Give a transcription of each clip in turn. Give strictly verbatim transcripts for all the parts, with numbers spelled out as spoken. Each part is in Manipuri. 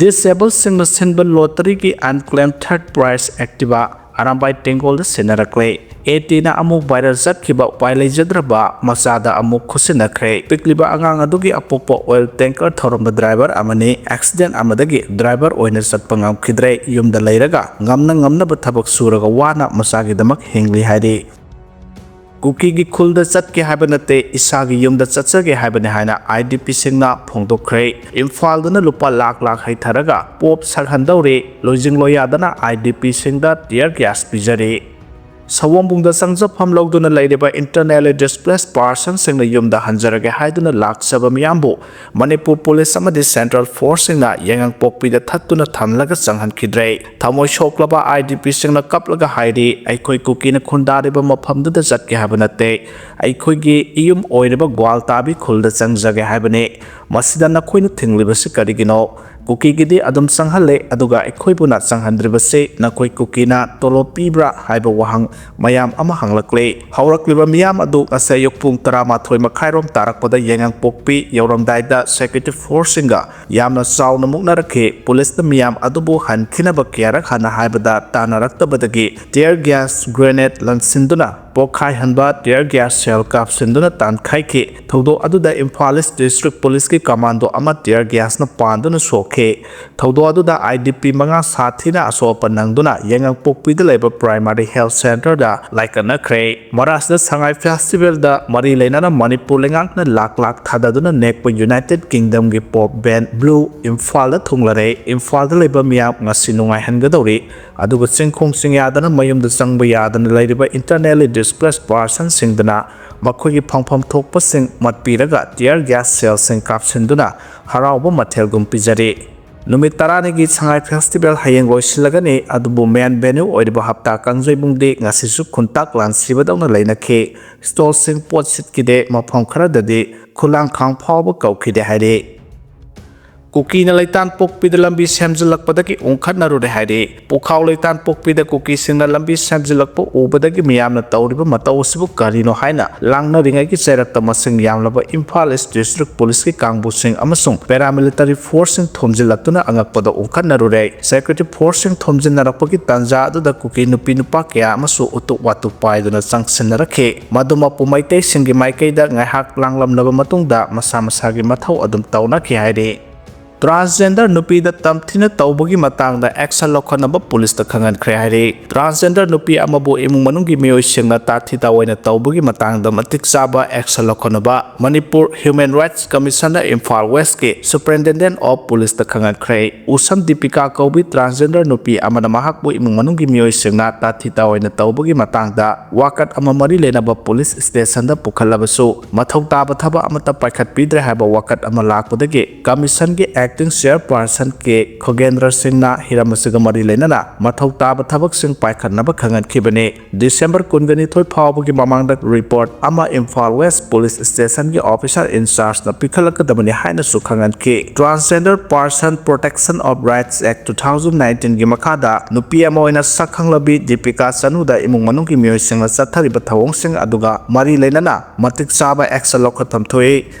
Disabledꯁꯤꯡꯅ ꯁꯤꯟꯕ lotteryꯒꯤ unclaimed third prize Activa Arambai ꯇꯦꯡꯒꯣꯜꯗ ꯁꯤꯟꯅꯔꯛꯂꯦ꯫ ATꯅ ꯑꯃꯨꯛ viral ꯆꯠꯈꯤꯕ ꯎꯄꯥꯏ ꯂꯩꯖꯗ꯭ꯔꯕ ꯃꯆꯥꯗ ꯑꯃꯨꯛ ꯈꯨꯠꯁꯤꯟꯅꯈ꯭ꯔꯦ꯫ ꯄꯤꯛꯂꯤꯕ ꯑꯉꯥꯡ ꯑꯗꯨꯒꯤ ꯑꯄꯣꯛꯄ oil tanker ꯊꯧꯔꯝꯕ driver ꯑꯃꯅꯤ꯫ Accident ꯑꯃꯗꯒꯤ driver ꯑꯣꯏꯅ ꯆꯠꯄ ꯉꯝꯈꯤꯗ꯭ꯔꯦ꯫ ꯌꯨꯝꯗ ꯂꯩꯔꯒ ꯉꯝꯅ ꯉꯝꯅꯕ ꯊꯕꯛ ꯁꯨꯔꯒ ꯋꯥꯅ ꯃꯆꯥꯒꯤꯗꯃꯛ ꯍꯤꯡꯂꯤ ꯍꯥꯏꯔꯤ꯫ ꯀꯨꯀꯤꯒꯤ ꯈꯨꯜꯗ ꯆꯠꯀꯦ ꯍꯥꯏꯕ ꯅꯠꯇꯦ, ꯏꯁꯥꯒꯤ ꯌꯨꯝꯗ ꯆꯠꯆꯒꯦ ꯍꯥꯏꯕꯅꯤ ꯍꯥꯏꯅ IDPꯁꯤꯡꯅ ꯐꯣꯡꯗꯣꯛꯈ꯭ꯔꯦ꯫ ꯏꯝꯐꯥꯜꯗꯅ ꯂꯨꯄꯥ lakh lakh ꯍꯩꯊꯔꯒ pop ꯁꯛꯍꯟꯗꯧꯔꯤ꯫ ꯂꯣꯏꯖꯤꯡ ꯂꯣꯌꯥꯗꯅ IDPꯁꯤꯡꯗ tear gas ꯄꯤꯖꯔꯤ꯫ ꯁꯑꯣꯝꯕꯨꯡꯗ ꯆꯪꯖꯐꯝ ꯂꯧꯗꯨꯅ ꯂꯩꯔꯤꯕ internally displaced personꯁꯤꯡꯅ ꯌꯨꯝꯗ ꯍꯟꯖꯔꯒꯦ ꯍꯥꯏꯗꯨꯅ ꯂꯥꯛꯆꯕ ꯃꯤꯌꯥꯝꯕꯨ ꯃꯅꯤꯄꯨꯔ ꯄꯨꯂꯤꯁ ꯑꯃꯗꯤ central forceꯁꯤꯡꯅ ꯌꯥꯏꯉꯪꯄꯣꯛꯄꯤꯗ ꯊꯠꯇꯨꯅ ꯊꯝꯂꯒ ꯆꯪꯍꯟꯈꯤꯗ꯭ꯔꯦ꯫ ꯊꯃꯣꯏ ꯁꯣꯛꯂꯕ IDPꯁꯤꯡꯅ ꯀꯞꯂꯒ ꯍꯥꯏꯔꯤ, "ꯑꯩꯈꯣꯏ ꯀꯨꯀꯤꯅ ꯈꯨꯟꯗꯥꯔꯤꯕ ꯃꯐꯝꯗꯨꯗ ꯆꯠꯀꯦ ꯍꯥꯏꯕ ꯅꯠꯇꯦ, ꯑꯩꯈꯣꯏꯒꯤ ꯏꯌꯨꯝ ꯑꯣꯏꯔꯤꯕ ꯒ꯭ꯋꯥꯜꯇꯥꯕꯤ ꯈꯨꯜꯗ ꯆꯪꯖꯒꯦ ꯍꯥꯏꯕꯅꯤ꯫ ꯃꯁꯤꯗ ꯅꯈꯣꯏꯅ ꯊꯤꯡꯂꯤꯕꯁꯤ ꯀꯔꯤꯒꯤꯅꯣ? ꯀꯨꯀꯤꯒꯤꯗꯤ ꯑꯗꯨꯝ ꯆꯪꯍꯜꯂꯦ, ꯑꯗꯨꯒ ꯑꯩꯈꯣꯏꯕꯨꯅ ꯆꯪꯍꯟꯗ꯭ꯔꯤꯕꯁꯤ ꯅꯈꯣꯏ ꯀꯨꯀꯤꯅ ꯇꯣꯂꯣꯞ ꯄꯤꯕ꯭ꯔꯥ?" ꯍꯥꯏꯕ ꯋꯥꯍꯪ ꯃꯌꯥꯝ ꯑꯃ ꯍꯪꯂꯛꯂꯦ꯫ ꯍꯧꯔꯛꯂꯤꯕ ꯃꯤꯌꯥꯝ ꯑꯗꯨ ꯉꯁꯤ ꯑꯌꯨꯛ ꯄꯨꯡ ꯇꯔꯥꯃꯥꯊꯣꯏ ꯃꯈꯥꯏꯔꯣꯝ ꯇꯥꯔꯛꯄꯗ ꯌꯥꯏꯉꯪꯄꯣꯛꯄꯤ ꯌꯧꯔꯝꯗꯥꯏꯗ security forceꯁꯤꯡꯒ ꯌꯥꯝꯅ ꯆꯥꯎꯅ ꯃꯨꯛꯅꯔꯛꯈꯤ꯫ ꯄꯨꯂꯤꯁꯅ ꯃꯤꯌꯥꯝ ꯑꯗꯨꯕꯨ ꯍꯟꯈꯤꯅꯕ ꯀꯌꯥꯔꯛ ꯍꯟꯅ ꯍꯥꯏꯕꯗ ꯇꯥꯟꯅꯔꯛꯇꯕꯗꯒꯤ tear gas grenade ꯂꯪꯁꯤꯟꯗꯨꯅ ꯄꯣꯈꯥꯏꯍꯟꯕ, tear gas shell ꯀꯥꯞꯁꯤꯟꯗꯨꯅ ꯇꯥꯟꯈꯥꯏꯈꯤ꯫ ꯊꯧꯗꯣꯛ ꯑꯗꯨꯗ ꯏꯝꯐꯥꯜ ꯏꯁ district ꯄꯨꯂꯤꯁꯀꯤ commando ꯑꯃ tear gasꯅ ꯄꯥꯟꯗꯨꯅ ꯁꯣꯛꯈꯤ꯫ ꯊꯧꯗꯣꯛ ꯑꯗꯨꯗ IDP ꯃꯉꯥ ꯁꯥꯊꯤꯅ ꯑꯁꯣꯛ ꯑꯄꯟ ꯅꯪꯗꯨꯅ ꯌꯥꯏꯉꯪꯄꯣꯛꯄꯤꯗ ꯂꯩꯕ primary health centreꯗ ꯂꯥꯏꯀꯠꯅꯈ꯭ꯔꯦ꯫ ꯃꯔꯥꯁꯤꯗ ꯁꯉꯥꯏ festivalꯗ ꯃꯔꯤ ꯂꯩꯅꯅ ꯃꯅꯤꯄꯨꯔ ꯂꯩꯉꯥꯛꯅ ꯂꯥꯛ ꯂꯥꯛ ꯊꯥꯗꯗꯨꯅ ꯅꯦꯛꯄ United Kingdomꯒꯤ pop band Blue ꯏꯝꯐꯥꯜꯗ ꯊꯨꯡꯂꯔꯦ꯫ ꯏꯝꯐꯥꯜꯗ ꯂꯩꯕ ꯃꯤꯌꯥꯝ ꯉꯁꯤ ꯅꯨꯡꯉꯥꯏꯍꯟꯒꯗꯧꯔꯤ꯫ ꯑꯗꯨꯒ ꯆꯤꯡꯈꯣꯡ ꯆꯤꯡꯌꯥꯗꯅ ꯃꯌꯨꯝꯗ ꯆꯪꯕ ꯌꯥꯗꯅ ꯂꯩꯔꯤꯕ internally displaced personꯁꯤꯡꯗꯨꯅ ꯃꯈꯣꯏꯒꯤ ꯐꯪꯐꯝ ꯊꯣꯛꯄꯁꯤꯡ ꯃꯠꯄꯤꯔꯒ tear gas shellꯁꯤꯡ ꯀꯥꯞꯁꯤꯟꯗꯨꯅ ꯍꯔꯥꯎꯕ ꯃꯊꯦꯜꯒꯨꯝ ꯄꯤꯖꯔꯤ꯫ ꯅꯨꯃꯤꯠ ꯇꯔꯥꯅꯤꯒꯤ ꯁꯉꯥꯏ festival ꯍꯌꯦꯡ ꯂꯣꯏꯁꯤꯜꯂꯒꯅꯤ, ꯑꯗꯨꯕꯨ main venue ꯑꯣꯏꯔꯤꯕ ꯍꯞꯇꯥ ꯀꯥꯡꯖꯩꯕꯨꯡꯗꯤ ꯉꯁꯤꯁꯨ ꯈꯨꯟꯇꯥꯛ ꯂꯥꯟꯁꯤꯕꯗꯧꯅ ꯂꯩꯅꯈꯤ꯫ Stallꯁꯤꯡ ꯄꯣꯠ ꯁꯤꯠꯈꯤꯗꯦ, ꯃꯐꯝ ꯈꯔꯗꯗꯤ ꯈꯨꯂꯥꯡꯈꯥꯡ ꯐꯥꯎꯕ ꯀꯧꯈꯤꯗꯦ ꯍꯥꯏꯔꯤ꯫ ꯀꯨꯀꯤꯅ ꯂꯩꯇꯥꯟ ꯄꯣꯛꯄꯤꯗ ꯂꯝꯕꯤ ꯁꯦꯝꯖꯤꯜꯂꯛꯄꯗꯒꯤ ꯎꯪꯈꯠꯅꯔꯨꯔꯦ ꯍꯥꯏꯔꯤ꯫ ꯄꯨꯈꯥꯎ ꯂꯩꯇꯥꯟ ꯄꯣꯛꯄꯤꯗ ꯀꯨꯀꯤꯁꯤꯡꯅ ꯂꯝꯕꯤ ꯁꯦꯝꯖꯤꯜꯂꯛꯄ ꯎꯕꯗꯒꯤ ꯃꯤꯌꯥꯝꯅ ꯇꯧꯔꯤꯕ ꯃꯇꯧ ꯑꯁꯤꯕꯨ ꯀꯔꯤꯅꯣ ꯍꯥꯏꯅ ꯂꯥꯡꯅꯔꯤꯉꯩꯒꯤ ꯆꯩꯔꯛꯇ ꯃꯁꯤꯡ ꯌꯥꯝꯂꯕ ꯏꯝꯐꯥꯜ ꯏꯁ ꯗꯤꯁꯇ꯭ꯔꯤꯛ ꯄꯨꯂꯤꯁꯀꯤ ꯀꯥꯡꯕꯨꯁꯤꯡ ꯑꯃꯁꯨꯡ ꯄꯦꯔꯥꯃꯤꯂꯤꯇꯔꯤ ꯐꯣꯔꯁꯁꯤꯡ ꯊꯣꯝꯖꯤꯜꯂꯛꯇꯨꯅ ꯑꯉꯛꯄꯗ ꯎꯪꯈꯠꯅꯔꯨꯔꯦ꯫ ꯁꯦꯀ꯭ꯌꯨꯔꯤꯇꯤ ꯐꯣꯔꯁꯁꯤꯡ ꯊꯣꯝꯖꯤꯟꯅꯔꯛꯄꯒꯤ ꯇꯥꯟꯖꯥ ꯑꯗꯨꯗ ꯀꯨꯀꯤ ꯅꯨꯄꯤ ꯅꯨꯄꯥ ꯀꯌꯥ ꯑꯃꯁꯨ ꯎꯇꯨꯞ ꯋꯥꯇꯨꯞ ꯄꯥꯏꯗꯨꯅ ꯆꯪꯁꯤꯟꯅꯔꯛꯈꯤ꯫ ꯃꯗꯨꯃꯛꯄꯨ ꯃꯩꯇꯩꯁꯤꯡꯒꯤ ꯃꯥꯏꯀꯩꯗ ꯉꯥꯏꯍꯥꯛ ꯂꯥꯡꯂꯝꯂꯕ ꯃꯇꯨꯡꯗ ꯃꯁꯥ ꯃꯁꯥꯒꯤ ꯃꯊꯧ ꯑꯗꯨꯝ ꯇꯧꯅꯈꯤ ꯍꯥꯏꯔꯤ꯫ ꯇ꯭ꯔꯥꯟꯁꯖꯦꯟꯗꯔ ꯅꯨꯄꯤꯗ ꯇꯝꯊꯤꯅ ꯇꯧꯕꯒꯤ ꯃꯇꯥꯡꯗ ꯑꯦꯛꯁꯟ ꯂꯧꯈꯠꯅꯕ ꯄꯨꯂꯤꯁꯇ ꯈꯪꯍꯟꯈ꯭ꯔꯦ ꯍꯥꯏꯔꯤ꯫ ꯇ꯭ꯔꯥꯟꯁꯖꯦꯟꯗꯔ ꯅꯨꯄꯤ ꯑꯃꯕꯨ ꯏꯃꯨꯡ ꯃꯅꯨꯡꯒꯤ ꯃꯤꯑꯣꯏꯁꯤꯡꯅ ꯇꯥꯊꯤ ꯇꯥꯑꯣꯏꯅ ꯇꯧꯕꯒꯤ ꯃꯇꯥꯡꯗ ꯃꯇꯤꯛ ꯆꯥꯕ ꯑꯦꯛꯁꯟ ꯂꯧꯈꯠꯅꯕ ꯃꯅꯤꯄꯨꯔ ꯍ꯭ꯌꯨꯃꯦꯟ ꯔꯥꯏꯠꯁ ꯀꯃꯤꯁꯟꯅ ꯏꯝꯐꯥꯜ ꯋꯦꯁꯀꯤ ꯁꯨꯄꯔꯤꯟꯇꯦꯟꯗꯦꯟ ꯑꯣꯐ ꯄꯨꯂꯤꯁꯇ ꯈꯪꯍꯟꯈ꯭ꯔꯦ꯫ ꯎꯁꯝ ꯗꯤꯄꯤꯀꯥ ꯀꯧꯕꯤ ꯇ꯭ꯔꯥꯟꯁꯖꯦꯟꯗꯔ ꯅꯨꯄꯤ ꯑꯃꯅ ꯃꯍꯥꯛꯄꯨ ꯏꯃꯨꯡ ꯃꯅꯨꯡꯒꯤ ꯃꯤꯑꯣꯏꯁꯤꯡꯅ ꯇꯥꯊꯤ ꯇꯥꯑꯣꯏꯅ ꯇꯧꯕꯒꯤ ꯃꯇꯥꯡꯗ ꯋꯥꯀꯠ ꯑꯃ ꯃꯔꯤ ꯂꯩꯅꯕ ꯄꯨꯂꯤꯁ ꯁ꯭ꯇꯦꯁꯟꯗ ꯄꯨꯈꯠꯂꯕꯁꯨ ꯃꯊꯧ ꯇꯥꯕ ꯊꯕꯛ ꯑꯃꯠꯇ ꯄꯥꯏꯈꯠꯄꯤꯗ꯭ꯔꯦ ꯍꯥꯏꯕ ꯋꯥꯀꯠ ꯑꯃ ꯂꯥꯛꯄꯗꯒꯤ ꯀꯃꯤꯁꯟꯒꯤ ꯑꯦꯛꯇꯤꯡ ꯆꯤꯌꯔꯄꯥꯔꯁꯟ ꯀꯦ ꯈꯣꯒꯦꯟꯗ꯭ꯔ ꯁꯤꯡꯅ ꯍꯤꯔꯝ ꯑꯁꯤꯒ ꯃꯔꯤ ꯂꯩꯅꯅ ꯃꯊꯧ ꯇꯥꯕ ꯊꯕꯛꯁꯤꯡ ꯄꯥꯏꯈꯠꯅꯕ ꯈꯪꯍꯟꯈꯤꯕꯅꯤ꯫ ꯗꯤꯁꯦꯝꯕꯔ ꯀꯨꯟꯒ ꯅꯤꯊꯣꯏ ꯐꯥꯎꯕꯒꯤ ꯃꯃꯥꯡꯗ ꯔꯤꯄꯣꯔꯠ ꯑꯃ ꯏꯝꯐꯥꯜ ꯋꯦꯁ ꯄꯨꯂꯤꯁ ꯁ꯭ꯇꯦꯁꯟꯒꯤ ꯑꯣꯐꯤꯁꯥꯔ ꯏꯟꯆꯥꯔꯖꯅ ꯄꯤꯈꯠꯂꯛꯀꯗꯕꯅꯤ ꯍꯥꯏꯅꯁꯨ ꯈꯪꯍꯟꯈꯤ꯫ Transgender Person Protection of Rights Act two thousand nineteen ꯒꯤ ꯃꯈꯥꯗ ꯅꯨꯄꯤ ꯑꯃ ꯑꯣꯏꯅ ꯁꯛꯈꯪꯂꯕꯤ ꯗꯤꯄꯤꯀꯥ ꯆꯅꯨꯗ ꯏꯃꯨꯡ ꯃꯅꯨꯡꯒꯤ ꯃꯤꯑꯣꯏꯁꯤꯡꯅ ꯆꯠꯊꯔꯤꯕ ꯊꯧꯑꯣꯡꯁꯤꯡ ꯑꯗꯨꯒ ꯃꯔꯤ ꯂꯩꯅꯅ ꯃꯇꯤꯛ ꯆꯥꯕ ꯑꯦꯛꯁꯟ ꯂꯧꯈꯠꯐꯝ ꯊꯣꯛꯏ꯫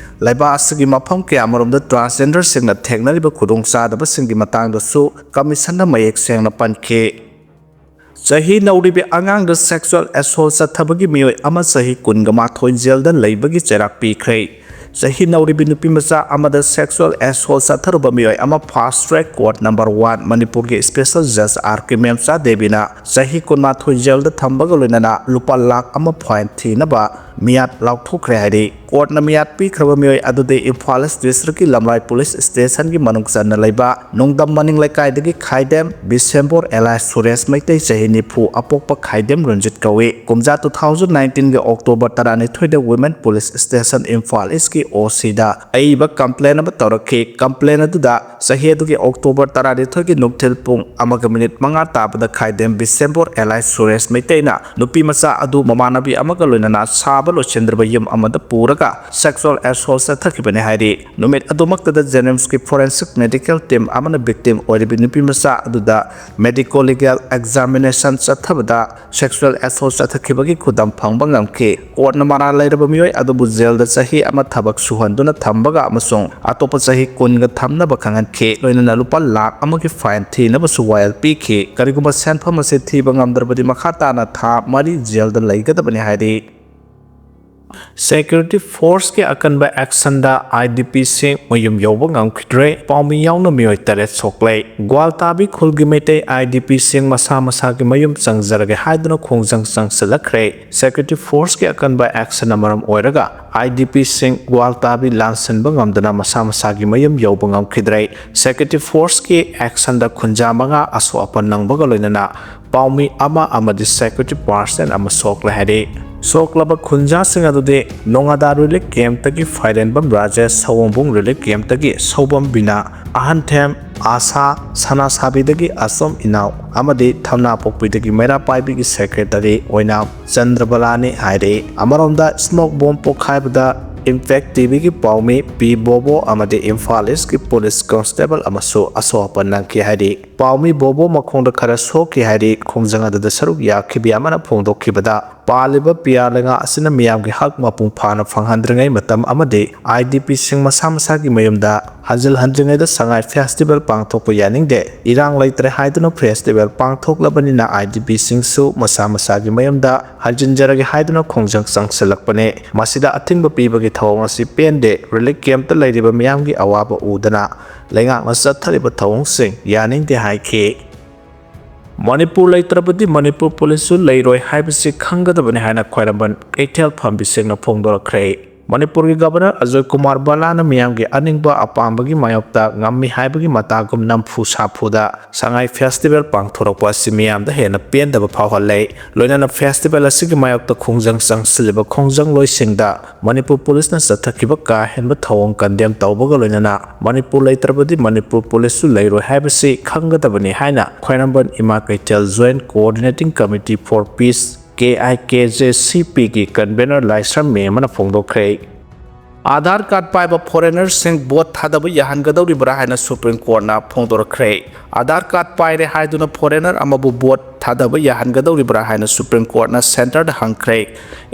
ꯂꯩꯕꯥꯛ ꯑꯁꯤꯒꯤ ꯃꯐꯝ ꯀꯌꯥꯃꯔꯣꯝꯗ ꯇ꯭ꯔꯥꯟꯁꯖꯦꯟꯗꯔꯁꯤꯡꯅ ꯊꯦꯡꯅꯔꯤꯕ ꯈꯨꯗꯣꯡꯆꯥꯗꯕꯁꯤꯡꯒꯤ ꯃꯇꯥꯡꯗꯁꯨ ꯀꯃꯤꯁꯟꯅ ꯃꯌꯦꯛ ꯁꯦꯡꯅ ꯄꯟꯈꯤ꯫ ꯆꯍꯤ ꯅꯧꯔꯤꯕꯤ ꯑꯉꯥꯡꯗ ꯁꯦꯛꯁꯨꯑꯦꯜ ꯑꯦꯁꯣꯜ ꯆꯠꯊꯕꯒꯤ ꯃꯤꯑꯣꯏ ꯑꯃ ꯆꯍꯤ ꯀꯨꯟꯒ ꯃꯥꯊꯣꯏ ꯖꯦꯜꯗ ꯂꯩꯕꯒꯤ ꯆꯩꯔꯥꯛ ꯄꯤꯈ꯭ꯔꯦ꯫ ꯆꯍꯤ ꯅꯧꯔꯤꯕꯤ ꯅꯨꯄꯤ ꯃꯆꯥ ꯑꯃꯗ ꯁꯦꯛꯁꯨꯑꯦꯜ ꯑꯦꯁꯣꯜ ꯆꯠꯊꯔꯨꯕ ꯃꯤꯑꯣꯏ ꯑꯃ ꯐꯥꯁ ꯇ꯭ꯔꯦꯛ ꯀꯣꯔꯠ ꯅꯝꯕꯔ ꯋꯥꯟ ꯃꯅꯤꯄꯨꯔꯒꯤ ꯁ꯭ꯄꯦꯁꯦꯜ ꯖꯖ ꯑꯥꯔ ꯀꯦ ꯃꯦꯝꯆꯥ ꯗꯦꯕꯤꯅ ꯆꯍꯤ ꯀꯨꯟꯃꯥꯊꯣꯏ ꯖꯦꯜꯗ ꯊꯝꯕꯒ ꯂꯣꯏꯅꯅ ꯂꯨꯄꯥ ꯂꯥꯈ ꯑꯃ ꯐꯥꯏꯟ ꯊꯤꯅꯕ ꯃꯤꯌꯥꯠ ꯂꯥꯎꯊꯣꯛꯈ꯭ꯔꯦ ꯍꯥꯏꯔꯤ꯫ ꯀꯣꯔꯠꯅ ꯃꯤꯌꯥꯠ ꯄꯤꯈ꯭ꯔꯕ ꯃꯤꯑꯣꯏ ꯑꯗꯨꯗꯤ ꯏꯝꯐꯥꯜ ꯏꯁ ꯗꯤꯁꯇ꯭ꯔꯤꯛꯀꯤ ꯂꯝꯂꯥꯏ ꯄꯨꯂꯤꯁ ꯁ꯭ꯇꯦꯁꯟꯒꯤ ꯃꯅꯨꯡ ꯆꯟꯅ ꯂꯩꯕ ꯅꯣꯡꯗꯝ ꯃꯅꯤꯡ ꯂꯩꯀꯥꯏꯗꯒꯤ ꯈꯥꯏꯗꯦꯝ ꯕꯤꯁꯦꯝꯕꯣꯔ ꯑꯦꯂꯥꯏꯁ ꯁꯨꯔꯦꯁ ꯃꯩꯇꯩ ꯆꯍꯤ ꯅꯤꯐꯨ ꯑꯄꯣꯛꯄ ꯈꯥꯏꯗꯦꯝ ꯔꯟꯖꯤꯠ ꯀꯧꯏ꯫ ꯀꯨꯝꯖꯥ two thousand nineteenꯒꯤ October ꯇꯔꯥꯅꯤꯊꯣꯏꯗ Women Police Station Imphal ꯏꯁꯀꯤ ꯑꯣ ꯁꯤꯗ ꯑꯏꯕ ꯀꯝꯄ꯭ꯂꯦꯟ ꯑꯃ ꯇꯧꯔꯛꯈꯤ꯫ ꯀꯝꯄ꯭ꯂꯦꯟ ꯑꯗꯨꯗ ꯆꯍꯤ ꯑꯗꯨꯒꯤ October ꯇꯔꯥꯅꯤꯊꯣꯏꯒꯤ ꯅꯨꯡꯊꯤꯜ ꯄꯨꯡ ꯑꯃꯒ ꯃꯤꯅꯤꯠ ꯃꯉꯥ ꯇꯥꯕꯗ ꯈꯥꯏꯗꯦꯝ ꯕꯤꯁꯦꯝꯕꯣꯔ ꯑꯦꯂꯥꯏꯁ ꯁꯨꯔꯦꯁ ꯃꯩꯇꯩꯅ ꯅꯨꯄꯤ ꯃꯆꯥ ꯑꯗꯨ ꯃꯃꯥꯟꯅꯕꯤ ꯑꯃꯒ ꯂꯣꯏꯅꯅ ꯁꯥ ꯂꯣꯏꯁꯤꯟꯗ꯭ꯔꯕ ꯌꯨꯝ ꯑꯃꯗ ꯄꯨꯔꯒ sexual assault ꯆꯠꯊꯈꯤꯕꯅꯤ ꯍꯥꯏꯔꯤ꯫ ꯅꯨꯃꯤꯠ ꯑꯗꯨꯃꯛꯇꯗ JNIMSꯀꯤ forensic medical team ꯑꯃꯅ victim ꯑꯣꯏꯔꯤꯕ ꯅꯨꯄꯤ ꯃꯆꯥ ꯑꯗꯨꯗ medico legal examination ꯆꯠꯊꯕꯗ sexual assault ꯆꯠꯊꯈꯤꯕꯒꯤ ꯈꯨꯗꯝ ꯐꯪꯕ ꯉꯝꯈꯤ꯫ Courtꯅ ꯃꯔꯥꯜ ꯂꯩꯔꯕ ꯃꯤꯑꯣꯏ ꯑꯗꯨꯕꯨ jailꯗ ꯆꯍꯤ ꯑꯃ ꯊꯕꯛ ꯁꯨꯍꯟꯗꯨꯅ ꯊꯝꯕꯒ ꯑꯃꯁꯨꯡ ꯑꯇꯣꯞꯄ ꯆꯍꯤ ꯀꯨꯟꯒ ꯊꯝꯅꯕ ꯈꯪꯍꯟꯈꯤ꯫ ꯂꯣꯏꯅꯅ ꯂꯨꯄꯥ ꯂꯥꯈ ꯑꯃꯒꯤ fine ꯊꯤꯅꯕꯁꯨ ꯋꯥꯌꯦꯜ ꯄꯤꯈꯤ꯫ ꯀꯔꯤꯒꯨꯝꯕ ꯁꯦꯟꯐꯝ ꯑꯁꯤ ꯊꯤꯕ ꯉꯝꯗ꯭ꯔꯕꯗꯤ ꯃꯈꯥ ꯇꯥꯅ ꯊꯥ ꯃꯔꯤ jailꯗ ꯂꯩꯒꯗꯕꯅꯤ ꯍꯥꯏꯔꯤ꯫ Security forceꯀꯤ ꯑꯀꯟꯕ actionꯗ IDPꯁꯤꯡ ꯃꯌꯨꯝ ꯌꯧꯕ ꯉꯝꯈꯤꯗ꯭ꯔꯦ꯫ ꯄꯥꯎꯃꯤ ꯌꯥꯎꯅ ꯃꯤꯑꯣꯏ ꯇꯔꯦꯠ ꯁꯣꯛꯂꯦ꯫ ꯒ꯭ꯋꯥꯜꯇꯥꯕꯤ ꯈꯨꯜꯒꯤ ꯃꯩꯇꯩ IDPꯁꯤꯡ ꯃꯁꯥ ꯃꯁꯥꯒꯤ ꯃꯌꯨꯝ ꯆꯪꯖꯔꯒꯦ ꯍꯥꯏꯗꯨꯅ ꯈꯣꯡꯖꯪ ꯆꯪꯁꯤꯜꯂꯛꯈ꯭ꯔꯦ꯫ Security forceꯀꯤ ꯑꯀꯟꯕ actionꯅ ꯃꯔꯝ ꯑꯣꯏꯔꯒ IDPꯁꯤꯡ ꯒ꯭ꯋꯥꯜꯇꯥꯕꯤ ꯂꯥꯟꯁꯤꯟꯕ ꯉꯝꯗꯅ ꯃꯁꯥ ꯃꯁꯥꯒꯤ ꯃꯌꯨꯝ ꯌꯧꯕ ꯉꯝꯈꯤꯗ꯭ꯔꯦ꯫ Security forceꯀꯤ actionꯗ ꯈꯨꯟꯖꯥ ꯃꯉꯥ ꯑꯁꯣꯛ ꯑꯄꯟ ꯅꯪꯕꯒ ꯂꯣꯏꯅꯅ ꯄꯥꯎꯃꯤ ꯑꯃ ꯑꯃꯗꯤ security personnel ꯑꯃ ꯁꯣꯛꯂꯦ ꯍꯥꯏꯔꯤ꯫ ꯁꯣꯛꯂꯕ ꯈꯨꯟꯖꯥꯁꯤꯡ ꯑꯗꯨꯗꯤ ꯅꯣꯉꯥꯗꯥ relief campꯇꯒꯤ ꯐꯥꯏꯔꯦꯟꯕꯝ ꯔꯥꯖꯦꯁ, ꯁꯑꯣꯝꯕꯨꯡ relief campꯇꯒꯤ ꯁꯧꯕꯝ ꯕꯤꯅꯥ, ꯑꯍꯟꯊꯦꯝ ꯑꯥꯁꯥ, ꯁꯅꯥꯁꯥꯕꯤꯗꯒꯤ ꯑꯆꯣꯝ ꯏꯅꯥꯎ ꯑꯃꯗꯤ ꯊꯝꯅꯥꯄꯣꯛꯄꯤꯗꯒꯤ ꯃꯩꯔꯥ ꯄꯥꯏꯕꯤꯒꯤ secretary ꯑꯣꯏꯅ ꯆꯟꯗ꯭ꯔꯕꯂꯥꯅꯤ ꯍꯥꯏꯔꯤ꯫ ꯑꯃꯔꯣꯝꯗ smoke bomb ꯄꯣꯈꯥꯏꯕꯗ Impact TVꯒꯤ ꯄꯥꯎꯃꯤ ꯄꯤ ꯕꯣꯕꯣ ꯑꯃꯗꯤ ꯏꯝꯐꯥꯜ Eastꯀꯤ police constable ꯑꯃꯁꯨ ꯑꯁꯣꯛ ꯑꯄꯟ ꯅꯪꯈꯤ ꯍꯥꯏꯔꯤ꯫ ꯄꯥꯎꯃꯤ ꯕꯣꯕꯣ ꯃꯈꯣꯡꯗ ꯈꯔ ꯁꯣꯛꯈꯤ ꯍꯥꯏꯔꯤ꯫ ꯈꯣꯡꯖꯪ ꯑꯗꯨꯗ ꯁꯔꯨꯛ ꯌꯥꯈꯤꯕꯤ ꯑꯃꯅ ꯐꯣꯡꯗꯣꯛꯈꯤꯕꯗ, ꯄꯥꯜꯂꯤꯕ ꯄꯤꯌꯥꯔ ꯂꯩꯉꯥꯛ ꯑꯁꯤꯅ ꯃꯤꯌꯥꯝꯒꯤ ꯍꯛ ꯃꯄꯨꯡ ꯐꯥꯅ ꯐꯪꯍꯟꯗ꯭ꯔꯤꯉꯩ ꯃꯇꯝ ꯑꯃꯗꯤ IDPꯁꯤꯡ ꯃꯁꯥ ꯃꯁꯥꯒꯤ ꯃꯌꯨꯝꯗ ꯍꯟꯖꯤꯜꯍꯟꯗ꯭ꯔꯤꯉꯩꯗ ꯁꯉꯥꯏ festival ꯄꯥꯡꯊꯣꯛꯄ ꯌꯥꯅꯤꯡꯗꯦ, ꯏꯔꯥꯡ ꯂꯩꯇ꯭ꯔꯦ ꯍꯥꯏꯗꯨꯅ festival ꯄꯥꯡꯊꯣꯛꯂꯕꯅꯤꯅ IDPꯁꯤꯡꯁꯨ ꯃꯁꯥ ꯃꯁꯥꯒꯤ ꯃꯌꯨꯝꯗ ꯍꯟꯖꯤꯟꯖꯔꯒꯦ ꯍꯥꯏꯗꯨꯅ ꯈꯣꯡꯖꯪ ꯆꯪꯁꯤꯜꯂꯛꯄꯅꯤ꯫ ꯃꯁꯤꯗ ꯑꯊꯤꯡꯕ ꯄꯤꯕꯒꯤ ꯊꯧꯑꯣꯡ ꯑꯁꯤ ꯄꯦꯟꯗꯦ, relief campꯇ ꯂꯩꯔꯤꯕ ꯃꯤꯌꯥꯝꯒꯤ ꯑꯋꯥꯕ ꯎꯗꯅ ꯂꯩꯉꯥꯛꯅ ꯆꯠꯊꯔꯤꯕ ꯊꯧꯑꯣꯡꯁꯤꯡ ꯌꯥꯅꯤꯡꯗꯦ ꯍꯥꯏꯈꯤ꯫ ꯃꯅꯤꯄꯨꯔ ꯂꯩꯇ꯭ꯔꯕꯗꯤ ꯃꯅꯤꯄꯨꯔ policeꯁꯨ ꯂꯩꯔꯣꯏ ꯍꯥꯏꯕꯁꯤ ꯈꯪꯒꯗꯕꯅꯤ ꯍꯥꯏꯅ ꯈ꯭ꯋꯥꯏꯔꯝꯕꯟ ꯀꯩꯊꯦꯜ ꯐꯝꯕꯤꯁꯤꯡꯅ ꯐꯣꯡꯗꯣꯔꯛꯈ꯭ꯔꯦ꯫ ꯃꯅꯤꯄꯨꯔꯒꯤ Governor ꯑꯖꯣꯏ ꯀꯨꯃꯥꯔ ꯕꯂꯥꯅ ꯃꯤꯌꯥꯝꯒꯤ ꯑꯅꯤꯡꯕ ꯑꯄꯥꯝꯕꯒꯤ ꯃꯥꯌꯣꯛꯇ ꯉꯝꯃꯤ ꯍꯥꯏꯕꯒꯤ ꯃꯇꯥꯒꯨꯝ ꯅꯝꯐꯨ ꯁꯥꯐꯨꯗ ꯁꯉꯥꯏ festival ꯄꯥꯡꯊꯣꯔꯛꯄ ꯑꯁꯤ ꯃꯤꯌꯥꯝꯗ ꯍꯦꯟꯅ ꯄꯦꯟꯗꯕ ꯐꯥꯎꯍꯜꯂꯦ꯫ ꯂꯣꯏꯅꯅ festival ꯑꯁꯤꯒꯤ ꯃꯥꯌꯣꯛꯇ ꯈꯣꯡꯖꯪ ꯆꯪꯁꯤꯜꯂꯤꯕ ꯈꯣꯡꯖꯪꯂꯣꯏꯁꯤꯡꯗ ꯃꯅꯤꯄꯨꯔ policeꯅ ꯆꯠꯊꯈꯤꯕ ꯀꯥ ꯍꯦꯟꯕ ꯊꯧꯑꯣꯡ condemn ꯇꯧꯕꯒ ꯂꯣꯏꯅꯅ ꯃꯅꯤꯄꯨꯔ ꯂꯩꯇ꯭ꯔꯕꯗꯤ ꯃꯅꯤꯄꯨꯔ policeꯁꯨ ꯂꯩꯔꯣꯏ ꯍꯥꯏꯕꯁꯤ ꯈꯪꯒꯗꯕꯅꯤ ꯍꯥꯏꯅ ꯈ꯭ꯋꯥꯏꯔꯝꯕꯟ ꯏꯃꯥ ꯀꯩꯊꯦꯜ Joint Coordinating Committee for Peace K I K J ꯁꯤ ꯄꯤꯒꯤ convener ꯂꯥꯏꯁ꯭ꯔꯝ ꯃꯦꯝ ꯑꯃꯅ ꯐꯣꯡꯗꯣꯛꯈ꯭ꯔꯦ꯫ ꯑꯥꯙꯥꯔ ꯀꯥꯔꯗ ꯄꯥꯏꯕ ꯐꯣꯔꯦꯅꯔꯁꯤꯡ ꯚꯣꯠ ꯊꯥꯗꯕ ꯌꯥꯍꯟꯒꯗꯧꯔꯤꯕ꯭ꯔꯥ ꯍꯥꯏꯅ ꯁꯨꯄ꯭ꯔꯤꯝ ꯀꯣꯔꯠꯅ ꯐꯣꯡꯗꯣꯔꯛꯈ꯭ꯔꯦ꯫ ꯑꯥꯙꯥꯔ ꯀꯥꯔꯗ ꯄꯥꯏꯔꯦ ꯍꯥꯏꯗꯨꯅ ꯐꯣꯔꯦꯅꯔ ꯑꯃꯕꯨ ꯚꯣꯠ ꯊꯥꯗꯕ ꯌꯥꯍꯟꯒꯗꯧꯔꯤꯕ꯭ꯔꯥ ꯍꯥꯏꯅ ꯁꯨꯄ꯭ꯔꯤꯝ ꯀꯣꯔꯠꯅ ꯁꯦꯟꯇꯔꯗ ꯍꯪꯈ꯭ꯔꯦ꯫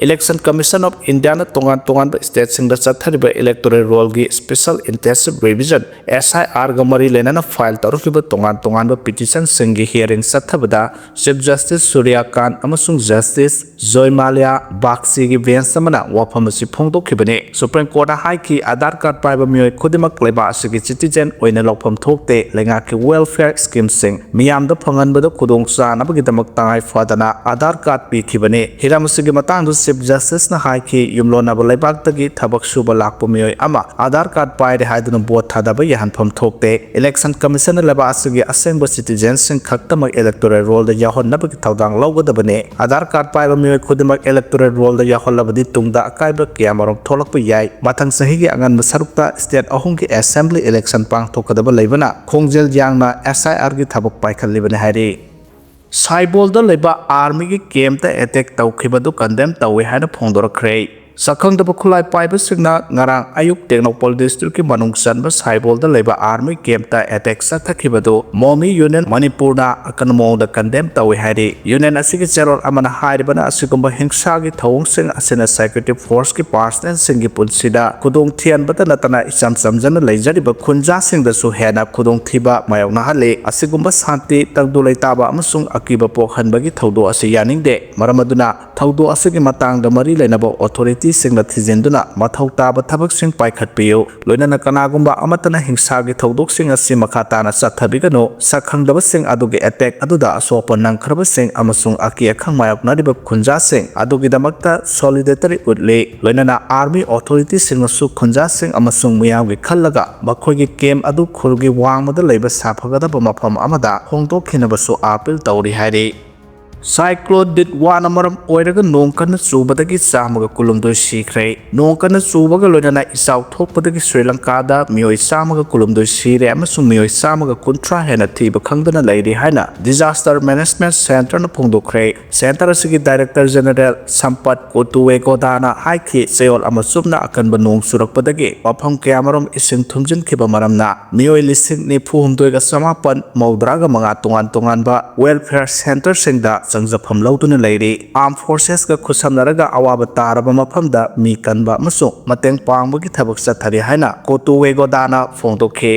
Election Commission of Indiaꯅ ꯇꯣꯉꯥꯟ ꯇꯣꯉꯥꯟꯕ ꯁ꯭ꯇꯦꯠꯁꯤꯡꯗ ꯆꯠꯊꯔꯤꯕ electoral rollꯒꯤ special intensive revision, S I Rꯒ ꯃꯔꯤ ꯂꯩꯅꯅ ꯐꯥꯏꯜ ꯇꯧꯔꯛꯈꯤꯕ ꯇꯣꯉꯥꯟ ꯇꯣꯉꯥꯟꯕ ꯄꯤꯇꯤꯁꯟꯁꯤꯡꯒꯤ hearing ꯆꯠꯊꯕꯗ Chief Justice ꯁꯨꯔ꯭ꯌꯀꯥꯟ ꯑꯃꯁꯨꯡ Justice ꯖꯣꯏꯃꯥꯂꯤꯌꯥ ꯕꯥꯒꯆꯤꯒꯤ ꯕꯦꯟꯆ ꯑꯃꯅ ꯋꯥꯐꯝ ꯑꯁꯤ ꯐꯣꯡꯗꯣꯛꯈꯤꯕꯅꯤ꯫ ꯁꯨꯄ꯭ꯔꯤꯝ ꯀꯣꯔꯠꯅ ꯍꯥꯏꯈꯤ, ꯑꯥꯙꯥꯔ ꯀꯥꯔꯗ ꯄꯥꯏꯕ ꯃꯤꯑꯣꯏ ꯈꯨꯗꯤꯡꯃꯛ ꯂꯩꯕꯥꯛ ꯑꯁꯤꯒꯤ ꯁꯤꯇꯤꯖꯦꯟ ꯑꯣꯏꯅ ꯂꯧꯐꯝ ꯊꯣꯛꯇꯦ꯫ ꯂꯩꯉꯥꯛꯀꯤ welfare schemeꯁꯤꯡ ꯃꯤꯌꯥꯝꯗ ꯐꯪꯍꯟꯕꯗ ꯈꯨꯗꯣꯡ ꯆꯥꯅꯕꯒꯤꯗꯃꯛ ꯇꯉꯥꯏ ꯐꯗꯅ ꯑꯥꯙꯥꯔ ꯀꯥꯔꯗ ꯄꯤꯈꯤꯕꯅꯤ꯫ ꯍꯤꯔꯝ ꯑꯁꯤꯒꯤ ꯃꯇꯥꯡꯗ Chief Justiceꯅ ꯍꯥꯏꯈꯤ, ꯌꯨꯝꯂꯣꯟꯅꯕ ꯂꯩꯕꯥꯛꯇꯒꯤ ꯊꯕꯛ ꯁꯨꯕ ꯂꯥꯛꯄ ꯃꯤꯑꯣꯏ ꯑꯃ ꯑꯥꯙꯥꯔ ꯀꯥꯔꯗ ꯄꯥꯏꯔꯦ ꯍꯥꯏꯗꯨꯅ ꯚꯣꯠ ꯊꯥꯗꯕ ꯌꯥꯍꯟꯐꯝ ꯊꯣꯛꯇꯦ꯫ Election Commissionꯅ ꯂꯩꯕꯥꯛ ꯑꯁꯤꯒꯤ ꯑꯁꯦꯡꯕ citizenꯁꯤꯡ ꯈꯛꯇꯃꯛ electoral rollꯗ ꯌꯥꯎꯍꯟꯅꯕꯒꯤ ꯊꯧꯗꯥꯡ ꯂꯧꯒꯗꯕꯅꯤ꯫ ꯑꯥꯙꯥꯔ ꯀꯥꯔꯗ ꯄꯥꯏꯕ ꯃꯤꯑꯣꯏ ꯈꯨꯗꯤꯡꯃꯛ electoral rollꯗ ꯌꯥꯎꯍꯜꯂꯕꯗꯤ ꯇꯨꯡꯗ ꯑꯀꯥꯏꯕ ꯀꯌꯥꯃꯔꯨꯝ ꯊꯣꯛꯂꯛꯄ ꯌꯥꯏ꯫ ꯃꯊꯪ ꯆꯍꯤꯒꯤ ꯑꯉꯟꯕ ꯁꯔꯨꯛꯇ state ꯑꯍꯨꯝꯒꯤ assembly election ꯄꯥꯡꯊꯣꯛꯀꯗꯕ ꯂꯩꯕꯅ ꯈꯣꯡꯖꯦꯜ ꯌꯥꯡꯅ S I Rꯒꯤ ꯊꯕꯛ ꯄꯥꯏꯈꯠꯂꯤꯕꯅꯤ ꯍꯥꯏꯔꯤ꯫ ꯁꯥꯏꯕꯣꯜꯗ ꯂꯩꯕ armyꯒꯤ campꯇ attack ꯇꯧꯈꯤꯕꯗꯨ condemn ꯇꯧꯏ ꯍꯥꯏꯅ ꯐꯣꯡꯗꯣꯔꯛꯈ꯭ꯔꯦ꯫ ꯁꯛꯈꯪꯗꯕ ꯈꯨꯠꯂꯥꯏ ꯄꯥꯏꯕꯁꯤꯡꯅ ꯉꯔꯥꯡ ꯑꯌꯨꯛ ꯇꯦꯡꯅꯧꯄꯜ districtꯀꯤ ꯃꯅꯨꯡ ꯆꯟꯕ ꯁꯥꯏꯕꯣꯜꯗ ꯂꯩꯕ army campꯇ attack ꯆꯠꯊꯈꯤꯕꯗꯨ Momi Union Manipurꯅ ꯑꯀꯟꯕ ꯃꯑꯣꯡꯗ condemn ꯇꯧꯏ ꯍꯥꯏꯔꯤ꯫ Union ꯑꯁꯤꯒꯤ ꯆꯦꯔꯣꯜ ꯑꯃꯅ ꯍꯥꯏꯔꯤꯕꯅ, ꯑꯁꯤꯒꯨꯝꯕ ꯍꯤꯡꯁꯥꯒꯤ ꯊꯧꯑꯣꯡꯁꯤꯡ ꯑꯁꯤꯅ security forceꯀꯤ personnelꯁꯤꯡꯒꯤ ꯄꯨꯟꯁꯤꯗ ꯈꯨꯗꯣꯡ ꯊꯤꯍꯟꯕꯇ ꯅꯠꯇꯅ ꯏꯆꯝ ꯆꯝꯖꯅ ꯂꯩꯖꯔꯤꯕ ꯈꯨꯟꯖꯥꯁꯤꯡꯗꯁꯨ ꯍꯦꯟꯅ ꯈꯨꯗꯣꯡꯊꯤꯕ ꯃꯥꯌꯣꯛꯅꯍꯜꯂꯤ꯫ ꯑꯁꯤꯒꯨꯝꯕ ꯁꯥꯟꯇꯤ, ꯇꯪꯗꯨ ꯂꯩꯇꯥꯕ ꯑꯃꯁꯨꯡ ꯑꯀꯤꯕ ꯄꯣꯛꯍꯟꯕꯒꯤ ꯊꯧꯗꯣꯛ ꯑꯁꯤ ꯌꯥꯅꯤꯡꯗꯦ꯫ ꯃꯔꯝ ꯑꯗꯨꯅ ꯊꯧꯗꯣꯛ ꯑꯁꯤꯒꯤ ꯃꯇꯥꯡꯗ ꯃꯔꯤ ꯂꯩꯅꯕ authorityꯁꯤꯡꯅ ꯊꯤꯖꯤꯟꯗꯨꯅ ꯃꯊꯧ ꯇꯥꯕ ꯊꯕꯛꯁꯤꯡ ꯄꯥꯏꯈꯠꯄꯤꯌꯨ꯫ ꯂꯣꯏꯅꯅ ꯀꯅꯥꯒꯨꯝꯕ ꯑꯃꯠꯇꯅ ꯍꯤꯡꯁꯥꯒꯤ ꯊꯧꯗꯣꯛꯁꯤꯡ ꯑꯁꯤ ꯃꯈꯥ ꯇꯥꯅ ꯆꯠꯊꯕꯤꯒꯅꯨ꯫ ꯁꯛꯈꯪꯗꯕꯁꯤꯡ ꯑꯗꯨꯒꯤ attack ꯑꯗꯨꯗ ꯑꯁꯣꯛꯄ ꯅꯪꯈ꯭ꯔꯕꯁꯤꯡ ꯑꯃꯁꯨꯡ ꯑꯀꯤ ꯑꯈꯪ ꯃꯥꯌꯣꯛꯅꯔꯤꯕ ꯈꯨꯟꯖꯥꯁꯤꯡ ꯑꯗꯨꯒꯤꯗꯃꯛꯇ solidarity ꯎꯠꯂꯤ꯫ ꯂꯣꯏꯅꯅ army authorityꯁꯤꯡꯅꯁꯨ ꯈꯨꯟꯖꯥꯁꯤꯡ ꯑꯃꯁꯨꯡ ꯃꯤꯌꯥꯝꯒꯤ ꯈꯜꯂꯒ ꯃꯈꯣꯏꯒꯤ camp ꯑꯗꯨ ꯈꯨꯜꯒꯤ ꯋꯥꯡꯃꯗ ꯂꯩꯕ ꯁꯥꯐꯒꯗꯕ ꯃꯐꯝ ꯑꯃꯗ ꯍꯣꯡꯗꯣꯛꯈꯤꯅꯕꯁꯨ appeal ꯇꯧꯔꯤ ꯍꯥꯏꯔꯤ꯫ ꯁꯥꯏꯀ꯭ꯂꯣꯟ ꯗꯤꯠꯋꯥꯅ ꯃꯔꯝ ꯑꯣꯏꯔꯒ ꯅꯣꯡ ꯀꯟꯅ ꯆꯨꯕꯗꯒꯤ ꯆꯥꯝꯃꯒ ꯀꯨꯟꯍꯨꯝꯗꯣꯏ ꯁꯤꯈ꯭ꯔꯦ꯫ ꯅꯣꯡ ꯀꯟꯅ ꯆꯨꯕꯒ ꯂꯣꯏꯅꯅ ꯏꯆꯥꯎ ꯊꯣꯛꯄꯗꯒꯤ ꯁ꯭ꯔꯤ ꯂꯪꯀꯥꯗ ꯃꯤꯑꯣꯏ ꯆꯥꯝꯃꯒ ꯀꯨꯟꯍꯨꯝꯗꯣꯏ ꯁꯤꯔꯦ ꯑꯃꯁꯨꯡ ꯃꯤꯑꯣꯏ ꯆꯥꯝꯃꯒ ꯀꯨꯟꯊ꯭ꯔꯥ ꯍꯦꯟꯅ ꯊꯤꯕ ꯈꯪꯗꯅ ꯂꯩꯔꯤ ꯍꯥꯏꯅ Disaster Management Centreꯅ ꯐꯣꯡꯗꯣꯛꯈ꯭ꯔꯦ꯫ Centre ꯑꯁꯤꯒꯤ Director General ꯁꯝꯄꯠ ꯀꯣꯇꯨꯋꯦꯒꯣꯗꯥꯅ ꯍꯥꯏꯈꯤ, ꯆꯌꯣꯜ ꯑꯃ ꯆꯨꯞꯅ ꯑꯀꯟꯕ ꯅꯣꯡ ꯆꯨꯔꯛꯄꯗꯒꯤ ꯃꯐꯝ ꯀꯌꯥꯃꯔꯨꯝ ꯏꯁꯤꯡ ꯊꯨꯝꯖꯤꯟꯈꯤꯕ ꯃꯔꯝꯅ ꯃꯤꯑꯣꯏ ꯂꯤꯁꯤꯡ ꯅꯤꯐꯨ ꯍꯨꯝꯗꯣꯏꯒ ꯆꯃꯥꯄꯟ ꯃꯧꯗ꯭ꯔꯥꯒ ꯃꯉꯥ ꯇꯣꯉꯥꯟ ꯇꯣꯉꯥꯟꯕ welfare centreꯁꯤꯡꯗ ꯆꯪꯖꯐꯝ ꯂꯧꯗꯨꯅ ꯂꯩꯔꯤ꯫ Armed Forcesꯀ ꯈꯨꯠꯁꯝꯅꯔꯒ ꯑꯋꯥꯕ ꯇꯥꯔꯕ ꯃꯐꯝꯗ ꯃꯤ ꯀꯟꯕ ꯑꯃꯁꯨꯡ ꯃꯇꯦꯡ ꯄꯥꯡꯕꯒꯤ ꯊꯕꯛ ꯆꯠꯊꯔꯤ ꯍꯥꯏꯅ ꯀꯣꯇꯨꯋꯦꯒꯣꯗꯥꯅ ꯐꯣꯡꯗꯣꯛꯈꯤ꯫